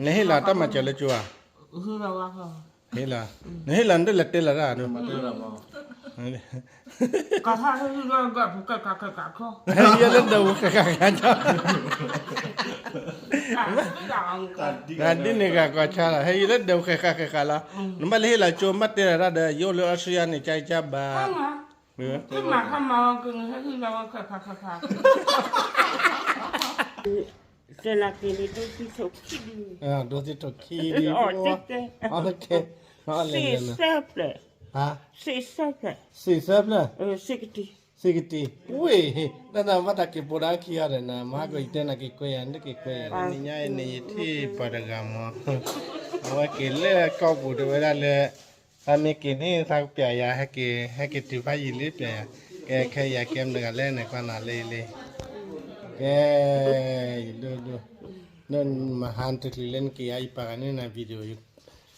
နဟ့ၣ်လီၤတၢ်မၤစၢၤလၢကၠိဧါ, ဟ့ၣ်လီၤ, နဟ့ၣ်လီၤနဒၣ်လဲၤတဲလီၤတၢ်, ဟဲယလၢဒၢးပူၤဃဲးဃာ်ဃဲးဃာ်, ဒ်န့ၣ်ဂၤကွၢ်ဆါလီၤ, ဟဲယလၢဒၢးပူၤဃဲးဃာ်ဃဲးဃာ်လီၤ, နဘၣ်လၢဟ့ၣ်လီၤကၠိမ့ၢ်တဲလီၤတၢ်ဒီး ယအိၣ်လၢအီစထြ့လယါန့ၣ် ကၠါကၠါဘၣ်, တဲနၤက့ၤန့ၣ် ဒိသံထိၣ်ခံဒု, ဒိသံထိၣ်ခံဒု, စံးဆၢဖျၢၣ်, စံးဆၢဖျၢၣ်, စံးကတံၢ်, စံးကတံၢ်ဝဲ, တၢ်နဘၣ်တၢ်က့ၤပိာ်ဒီးခံဂၤဒီးနၤ မဟါကီးယတဲနၤက့ၤကွဲယၤ နတက့ၤကွဲယၤ နညါအံၤန့ၣ် ယထံၣ်ပှၤတဂၤမး, အဝဲက့ၤလၢကီၢ်ပူၤတဲဝဲဒၣ်လၢ သးမ့ၢ်က့ၤန့ၣ် သးပျဲယၤ ဟဲက့ၤ ဟဲက့ၤတုၤဖးယံာ်လံပျဲယၤ, ကဲခဲယၤကဲမတဂၤလဲၣ်န့ၣ် ကွၢ်နၤလၢလံ, ကဲ, ယဒိၣ်ဒိၣ်, နမဟါတချုးလၢနက့ၤယၤ ယပာ်ဃာ်န့ၢ်နၤ video ယ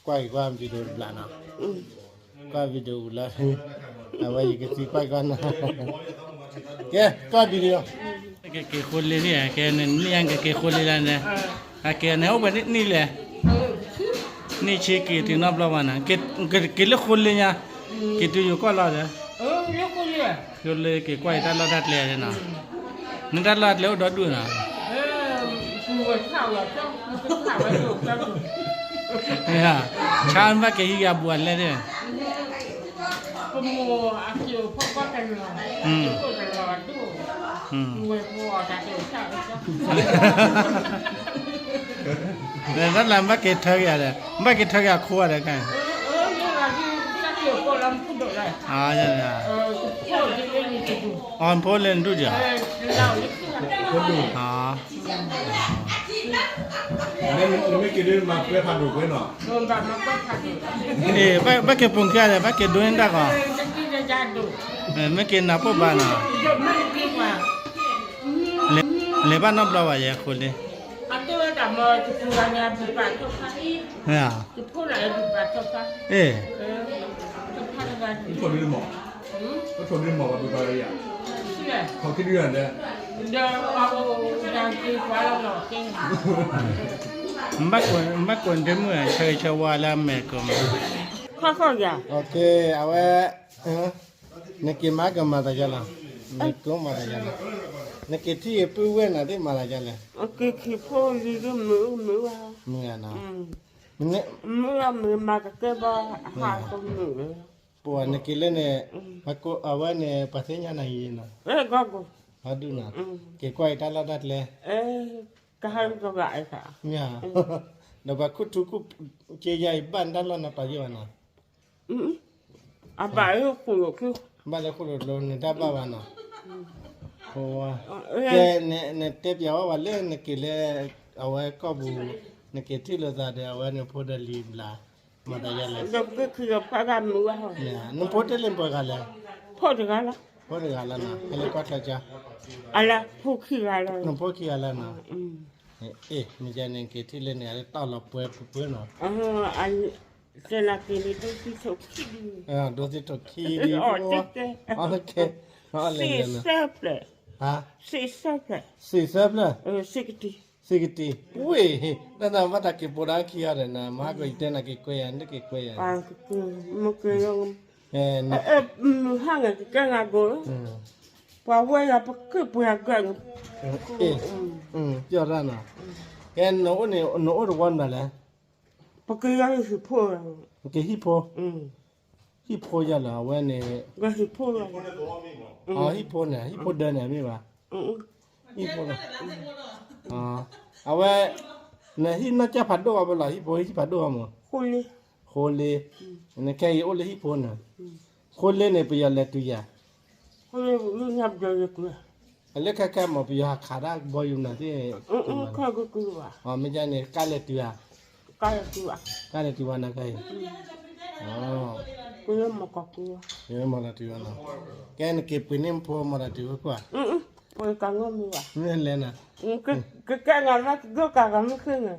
ကွၢ်က့ၤကွၢ် video တဘျီနီၤ, ကွၢ် video လီၤ, အဝဲယကသံကွၢ်က့ၤကွၢ်နၤ, ကဲ, ကွၢ် video ကက့ၤဃိလ့ၣ်န့ၣ် ကဲန့ၣ် နံၣ်ညါကက့ၤဃိလ့ၣ်လၢန့ၣ်, အကဲန့ၣ် အိၣ်ပှဲၤနံၣ်လဲၣ်, နံၣ်ဆံက့ၤတုၤနီတဘျီဘၣ်နီၤ, က့ၤတုၤယိၤကီၢ်လီၤဒီး, ဃိလ့ၣ်က့ၤကွၢ်ယတၢ်လီၢ်တၢ်ကျဲန့ၣ်နီၤ, နတၢ်လီၢ်တၢ်ကျဲအိၣ်ဒီဒူၣ်နီၤ, ဆါဘၣ်က့ၤဟံးဂၤဘူးအလဲၣ်န့ၣ် တၢ်လၢဘၣ်က့ၤထၢက့ၤဒီး ဘၣ်က့ၤထၢက့ၤအခိၣ်ဒီး, အီၤဖိလၢနဒူၣ်ဒီး, မ့ၢ်က့ၤဒ်မၤကွဲဖးဒိၣ်ကွဲနီၤ, ဘၣ်က့ၤပူၤခံဂၤဒီး ဘၣ်က့ၤဒိးန့ၢ်တၢ်ကီး, မ့ၢ်က့ၤနၢ်ပၢၢ်ဘၣ်နီၤ, လဲၤဘၣ်နီတဘျီဘၣ်ယဲ ဃိလ့ၣ်, ဘၣ်ကွၢ်တမုာ်ဆၢဂ့ၤဆၢဝါလၢအမဲာ်ကီးမး, အဝဲ နက့ၤမၤကမၤသးယါလီၤ, နက့ၤမၤသးယါလီၤ, နက့ၤထံၣ်ပုၢ်ဝဲၢ်နၤသ့ၣ်မၤသးယါလဲၣ်, မုာ်ဧါနီၤ, မုာ်မုာ်မၤကကဲဘၣ်, ပှၤနက့ၤလၢန့ၣ်, အဝဲန့ၣ် ပှၤသ့ၣ်ညါနၤယံၤနီၤ, ဒူၣ်နီၤ, က့ၤကွၢ်ယတၢ်လီၢ်တၢ်ကျဲ, မ့ၢ်, ဒီးပှၤခူၣ်ထူခူၣ်က့ယါအံၤ ဘၣ်နတၢ်လီၢ်နပာ်ယိၣ်ဘၣ်နီၤ, အဘၣ်လၢဃိၣ်လိာ်ကျိ, ဘၣ်လၢဃိၣ်လိာ်ကျိ နတၢ်ဘၣ်ဘၣ်နီၤ, ကဲ, နတဲပျးဝဲပှၤလၢနက့ၤလၢ အဝဲကီၢ်ပူၤ, နက့ၤထံၣ်လိာ်သးဒီး အဝဲန့ၣ်ဖိဒီးလံၤဘျး, မၤသးယါလဲၣ်, နဖိတ့ၢ်လၢပှဲၤဂၤလဲၣ်, ဖိတဂၤလီၤ, ဖိတဂၤလီၤနီၤ, ဟဲလၢကွၢ်ချၢကၠါ, နဖိခံဂၤလီၤနီၤ, အ့ၣ် မ့ၢ်ကဲန့ၣ် က့ၤထံၣ်လၢန့ၣ် အလၢတၢ်လီၤပှဲၤပှဲၤနီၤ, တဲနၤက့ၤန့ၣ် ဒိသံထိၣ်ခံဒု, ဒိသံထိၣ်ခံဒု, အီၣ်တဲတဲ, စံးဆၢဖျၢၣ်, စံးဆၢဖျၢၣ်, စံးဆၢဖျၢၣ်, စံးကတံၢ်, စံးကတံၢ်, ပှ့ၤ, တၢ်နဘၣ်တၢ်က့ၤပိာ်ဒီးခံဂၤဒီးနၤ မဟါကီးယတဲနၤက့ၤကွဲယၤ နတက့ၤကွဲယၤ, မုၢ်ဟါန့ၣ် ကကဲနၤကိး, ပှၤဝဲယၤပက့ၢ်ပှ့ၤအဂၤန့ၣ်, ပျီၢ်တၢ်နီၤ, ကဲ နအိၣ်တဝီနၤလဲၣ်, ပက့ၤယၤဟံၣ်ဖိ, ပက့ၤဟံၣ်ဖိ, ဟံၣ်ဖိယၤလီၤ အဝဲန့ၣ်, ဟံၣ်ဖိန့ၣ် ဟံၣ်ဖိဒၢန့ၣ်မ့ၢ်ဘၣ်, ဟံၣ်ဖိ, အဝဲ, နဟံၣ်နီၢ်ကၠၢ်ဖးဒိၣ်အီၤဘၣ်လီၤ ဟံၣ်ဖိဟံၣ်ဖးဒိၣ်အီၤမး, ဃိလ့, နခဲအံၤအိၣ်လၢဟံၣ်ဖိန့ၣ်, ဃိလ့န့ၣ် ပယီၤလဲၤတုၤယၤ လၢခဲခဲမး ပယီၤဟးခးဒၣ်ဘီယူၤနၤသ့ၣ်, မ့ၢ်န့ၣ် ကါလဲၤတုၤဧါ, ကါလဲၤတုၤဝဲနၤခဲအံၤ, မၤလီၤတုၤဝဲနီၤ, ကဲနက့ၤပှ့ၤန့ၢ်ဖိမၤလီၤတုၤဝဲကွၢ်, မ့ၢ်လဲၤနၤ, ကကဲနၤလၢကဒိၣ်ကၤဂီၤမုၢ်ဃ့န့ၣ်,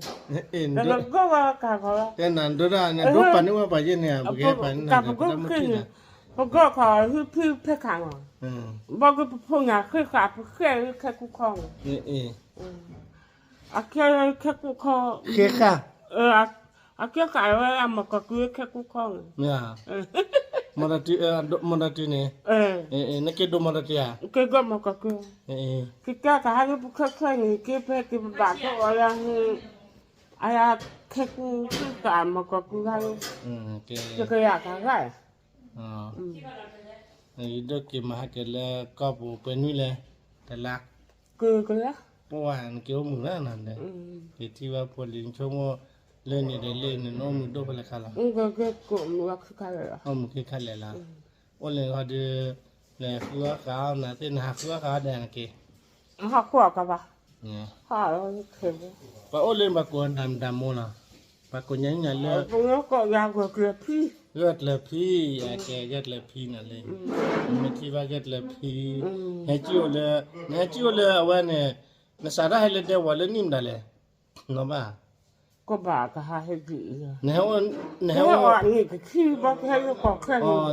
ကဒိၣ်ကၤဂီၤ, ကဲနၤဒိၣ်ဒၣ်နဒိၣ်ပာ်န့ၢ်ဝဲပှၤယဲၢ်န့ၣ် ပကဲပှၤန့ၣ် ပဂီၢ်ခီဟံၣ်ဖံဖဲခးနီၤ, ဘၣ်က့ၤပဖိညါဃ့ဃာ်ပဃဲခဲကူၣ်ခီ, အခဲခဲကူၣ်ခီ, ဃ့ဃာ် အကဲဃာ်ဝဲအမီၢ်ကီၢ်ကုခဲကူခီန့ၣ်, မီၢ်ဒီးတုၤ, မီၢ်ဒီးတုၤန့ၣ်, နက့ၤဒိၣ်မီၢ်ဒီးတုၤဧါ, က့ၤဒိၣ်မီၢ်ကီၢ်ကု, ကကဲတဟါလၢပခဲခဲန့ၣ် က့ၤဖဲက့ၤပဘၣ်ကီအီၤယၤ, အယၤခဲကူဃာ်မီၢ်ကီၢ်ကုဂၤလၢ, ကကယၤကဂၤ, ယဒိၣ်က့ၤမၤဟဲက့ၤလၢကီၢ်ပူၤပှဲၤနွံလဲၣ်, တလါ, ကကလါ, ပှၤနက့ၤအိၣ်မုာ်လၢနၤလဲၣ်, ယထံၣ်ဘၣ်ဖိလံၤဆိကမိၣ်, လၢန့ၣ်ဒီးလၢန့ၣ် နအိၣ်မုာ်ဒိၣ်ဖဲလဲၣ်ခါလီၤ, အိၣ်မုာ်ခဲခါလဲၣ်လီၤ, အိၣ်လၢဃီဒီး, လဲၤဃုအီၣ်ဃာ်အီၣ်နၤသ့ၣ် နဟးဃုအီၣ်ဃာ်အီၣ်ဒီးနက့ၤ, ဟီၣ်ခိၣ်အကဘၣ်, ပှၤအိၣ်လၢပှၤကိးနၤမတၤမိၢ်လီၤ, ပှၤကိးညါညါလၢ, ဂၢၢ်ကျၢၤဖံ, ဂၢၢ်ကျၢၤဖံနၤလၢ, မ့ၢ်ထံၣ်ဘၣ်ဂၢၢ်ကျၢၤဖံ, ဟဲကၠံၣ်အိၣ်လၢ, နဟဲကၠံၣ်အိၣ်လၢအဝဲန့ၣ်, နစးထီၣ်ဟဲလၢဒဲဝီၤလၢနံၣ်မတၤလဲၣ်, နီၢ်ဘၣ် ကဘၣ်ကဟးဟဲက့ၤ, နဟဲအိၣ်, နဟဲအိၣ်,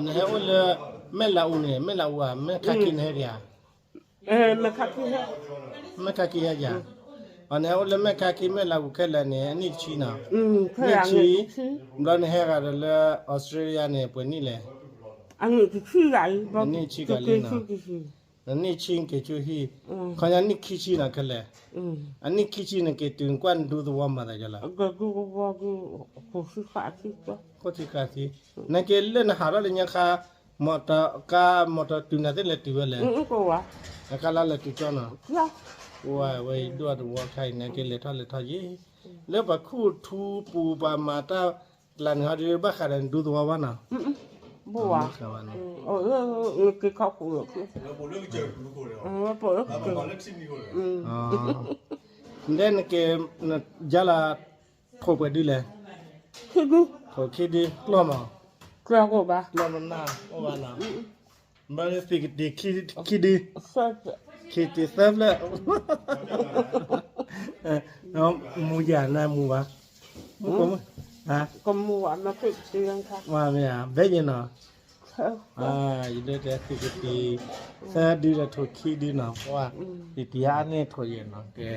နဟဲအိၣ်လၢ, မဲၢ်လးအူန့ၣ် မဲၢ်လးအူဧါ, မဲၢ်ခါခံနဟဲက့ၤဧါ, မဲၢ်ခါခံဟဲက့ၤဧါ, နဟဲအိၣ်လၢမဲၢ်ခါခံ မဲၢ်လးအူခဲလၢာ်န့ၣ် အနံၣ်တဆံနီၤ, နံၣ်တဆံ, ဘျီနဟဲဂၤဒီးလၢ Australia န့ၣ် ပှဲၤနံၣ်လဲၣ်, အနံၣ်တဆံကလံနီၤ, နံၣ်တဆံက့ၤဆူဟံၣ်, ခီညါနံၣ်ခံဆံနီၤခဲလၢာ်, အနံၣ်ခံဆံန့ၣ်က့ၤတုၤကွၢ်နဒူသဝီမၤသးယလီၤ, ဃိးဆံဃာ်ဆံ, နက့ၤလၢနဟးထီၣ်လၢညါခါ, မီၢ်တကါ မီၢ်တတုၤနၤသ့ၣ်လဲၤတုၤဝဲလဲၣ်, နကါလၢလဲၤတုၤကၠီနီၤ, ဝဲဒိၣ်သဝီခါအံၤ နက့ၤလဲၤထီၣ်လဲၤထီၣ်ယ့ၣ်, လၢပှၤခူၣ်ထူပူၤပှၤမၤတၢ်ကျါန့ၣ်ဟီဒီး ဘၣ်ဃးဒီးနဒူသဝီဘၣ်နီၤ, ဘၣ်, နက့ၤခီၣ်ခိၣ်လီၤ, နက့ၤ, နက့ၤယါလၢထိၣ်ပှဲၤဒုလဲၣ်, ထိၣ်ခံဒု ကျီၢ်မး, ကျီၢ်မနၢ်အိၣ်ဘၣ်နီၤ, ဘၣ်သံကတ့ၤခံဒု, ခံတ့ၤသၢဖျၢၣ်, မူယၤနမူဘၣ်, မူ, မ့ၢ်, ဘဲယဲနီၤ, ယဒိးတဲသံကတ့ၤ, သၢဒုဒီးထိၣ်ခံဒုနီၤ, ပှၤ, တံၤတံၤအါန့ၢ်ထိၣ်ယဲနီၤ, ကဲ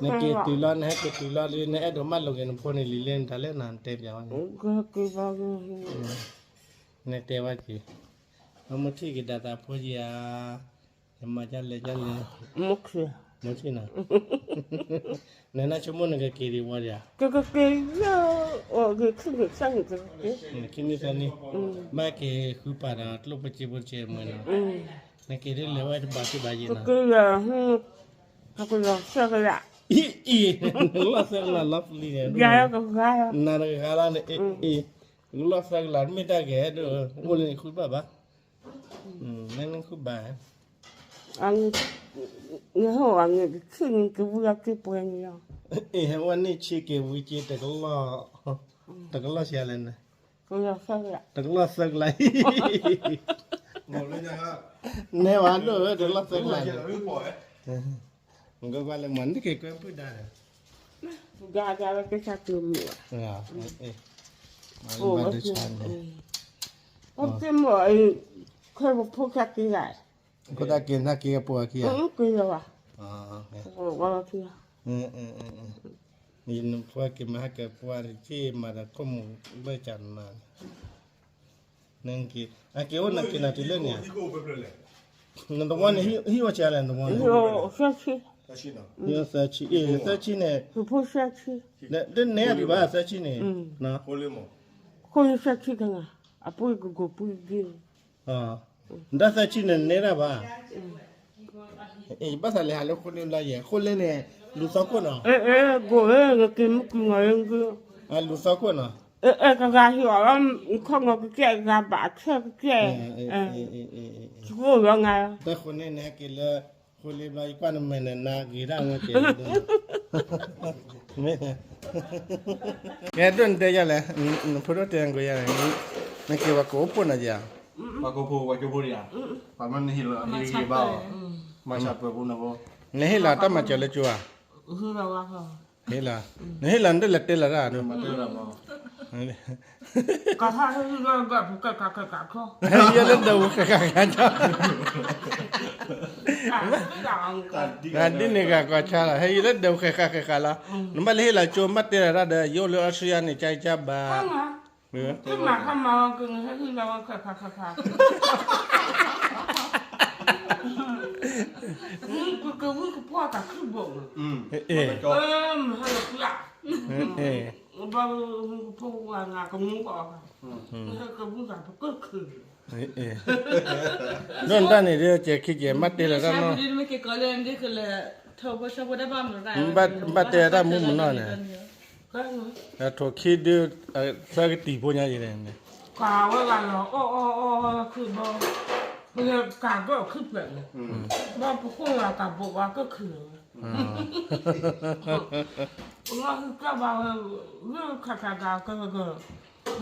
နက့ၤတုၤလီၤ နဟဲက့ၤတုၤလီၤဒီး နအဲၣ်ဒိးမၢလီၤက့ၤနဖိန့ၣ်လံၤလၢနတၢ်လဲၣ်နီၤ နတဲပျးဝဲန့ၣ်, နတဲဝဲက့ၤ, မ့ၢ်ထံၣ်က့ၤဒၣ်သးဖိယၤ, ယမၤဒ်လဲၣ်ဒ်လဲၣ်, မ့ၢ်ထံၣ်နီၤ, နနၢ်ဆိကမိၣ်နကက့ၤဒံးဝဲဒၣ်, ကက့ၤလၢ, ခံနံၣ်သၢနံၣ်, ဘၣ်က့ၤဃုပာ်ဒီးကျိၣ်ဖိစ့ဖိတကဲးမ့ၢ်နီၤ, နက့ၤဒ်လဲၣ်ဝဲတဘၣ်က့ၤဘၣ်ယဲနီၤ, ကက့ၤလီၤသၢကလး, အံၤ, နလီၤသၢကလးလီၤပျံၤန့ၣ်, နတဂၤလီၤန့ၣ်, အံၤ, နလီၤသၢကလး မ့ၢ်တၢ်ဂဲၤဒိၣ်, အိၣ်လၢနဃုဘၣ်ဘၣ်, နနဃုဘၣ်, နဟဲအိၣ်နံၣ်တဆံန့ၣ် ကဝံၤအက့ၤပှဲၤန့ၣ်လီၤ, အံၤ ဟဲအိၣ်နံၣ်တဆံက့ၤဝံၤက့ၤတကလီၢ်, တကလီၢ်ဆံးလဲၣ်န့ၣ်, တကလီၢ်သၢကလး, နဲဝဲဒိၣ်ဝဲတကလီၢ်သၢကလးန့ၣ်, ကွၢ်ကွၢ်လၢမၤန့ၢ်က့ၤကွဲပုၢ်ဒါဒီး, ဒါဒါလၢကစၢ်တုၤမုာ်, အိၣ်က့ၤမ့ၢ်, ခဲပဖိကက့ၤဂၤ, ဖိသၣ်က့ၤနၢ်က့ၤကပှၤခံဂၤ, က့ၤလီၤဘၣ်, နဖိက့ၤမၤဟဲက့ၤပှၤတက့ၢ်မၤဒီးခိၣ်မူၤဘၢၣ်ကၢ်နၤ, နက့ၤ, အက့ၤအိၣ်နက့ၤနၤတုၤလၢန့ၣ်, နတဝီန့ၣ် ဟံၣ်အိၣ်ဆံးလဲၣ် နတဝီန့ၣ်, ဟံၣ်အိၣ်သၢဆံ, အ့ၣ် သၢဆံန့ၣ်, ဒ်နဲဒံးဘၣ်သၢဆံန့ၣ်, ဃိလၢသၢဆံတဂၤ, အပှ့ၤကကိၢ်ပှ့ၤဒ့, ဒ်သၢဆံန့ၣ်နဲဒၣ်ဘၣ်, ဘၣ်သးလဲၤဟးလၢဃိလၢဘျီယဲၢ် ဃိလၢန့ၣ်, လူၤသီခိၣ်နီၤ, က့ၤမုၢ်ကံၤမီၤ, လူၤသီခိၣ်နီၤ, အဲ ကဂၤဟ့ၣ်အီၤလီၤ, ခီမီကကဲဂၤဘၣ်အဆၢကကဲ, ဆိကမိၣ်လီၤငါ, တၢ်ဃိန့ၣ်နဟဲက့ၤလၢ, ဃိလၢဘျီယကွၢ်နမဲာ်န့ၣ် နဂ့ၤဒၣ်ဝဲကဲ, မ့ၢ်, ကဲဒိၣ်နတဲယၤလဲၣ်, နဖိဒိၣ်တဲနကွဲးယၤလဲၣ်, နက့ၤပှၤကိးအိၣ်ဖှိၣ်နၤယၤ, ပှၤကိးဖိပှၤကၠိဖိဒံးဧါ, ပှၤမ့ၢ်နဟ့ၣ်လီၤဟ့ၣ်ဂံၢ်ဘါအီၤ, မၤစၢၤပှဲၤပူနဖိ, နဟ့ၣ်လီၤတၢ်မၤစၢၤလၢကၠိဧါ, ဟ့ၣ်လီၤ, နဟ့ၣ်လီၤနတလဲၤတဲလီၤတၢ်, ကဟဲလၢဒၢးပူၤဃဲးဃဲးဃဲးဃဲး, ဒ်န့ၣ်ဂၤကွၢ်ဆါလီၤ, ဟဲယံၤလၢဒၢးပူၤဃဲးဃဲးဃဲးဃဲးလီၤ, နဘၣ်လၢဟ့ၣ်လီၤကၠိ မ့ၢ်တဲလီၤတၢ်ဒီး ယအိၣ်လၢအီစထြ့လယါန့ၣ် ကၠါကၠါဘၣ်, မ့ၢ်မၤကမၤကဟဲဟ့ၣ်လီၤဝဲဃဲးဃဲးဃဲးဃဲး, ကကဝံၣ်ကဖီၣ်တၢ်ခုၣ်ဘိၣ်, မဟဲလၢပျၢ်, ဘၣ်ကဖီၣ်ဝဲနၤကမူကီး, မဟဲကဝံၣ်တၢ်ပကၢၢ်ခုၣ် ဒ်န့ၣ်တၢ်န့ၣ်ဒ် ကဲခံကဲ မ့ၢ်တဲလီၤတၢ်နီၤ, ဘၣ်တဲတၢ်မူမနီၤန့ၣ်, ထိၣ်ခံဒု သၢကတံၤဖိညါအံၤန့ၣ်, ကဝဲဂၤလီၤ အီၣ်အီၣ်အီၣ်ခုၣ်ဘီ, ပကးကီၢ်ခုၣ်ပှဲၤန့ၣ်, ဘၣ်ပဃိၣ်လီၤတၢ်ဘိးဘၣ်ကခုၣ်လီၤဝဲ, ပလီၢ်ဟုၣ်ကၢ်ဘၣ်ဝဲ, လၢခါခါကးကက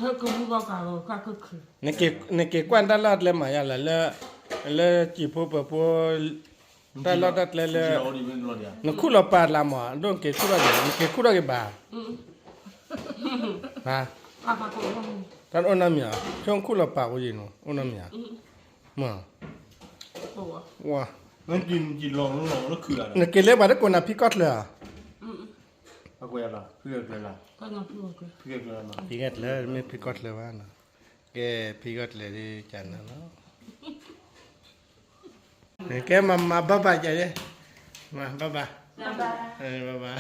ဟဲကမူဘၣ်ကးလီၤကၢ်ကခုၣ် နက့ၤကွၢ်တၢ်လီၢ်တၢ်ကျဲမၤယါလၢ, လၢစံာ်ဖိပၢၤဖိ, တၢ်လီၢ်တၢ်ကျဲလၢ, နခူၣ်လီၤပာ်လၢမး ဒိၣ်နက့ၤခူၣ်ထီၣ်က့ၤ နက့ၤခူၣ်ထီၣ်က့ၤဘၣ်, တၢ်အိၣ်နီတမံၤဧါ, ဆိခူၣ်လီၤပာ်အိၣ်ယံၤနီၤ အိၣ်နီတမံၤဧါ, မ့ၢ်, နက့ၤလၢပှၤတကိးနၤဖံကီၢ်ချၢဧါ, ဖံကီၢ်ချၢ မ့ၢ်ဖံကီၢ်ချၢဘၣ်နီၤ, ကဲဖံကီၢ်ချၢဒ်ကနၤလီၤ, ကဲမၤမၤဘၣ်ဘၣ်ယဲ, မၤဘၣ်ဘၣ်, ဘၣ်ဘၣ်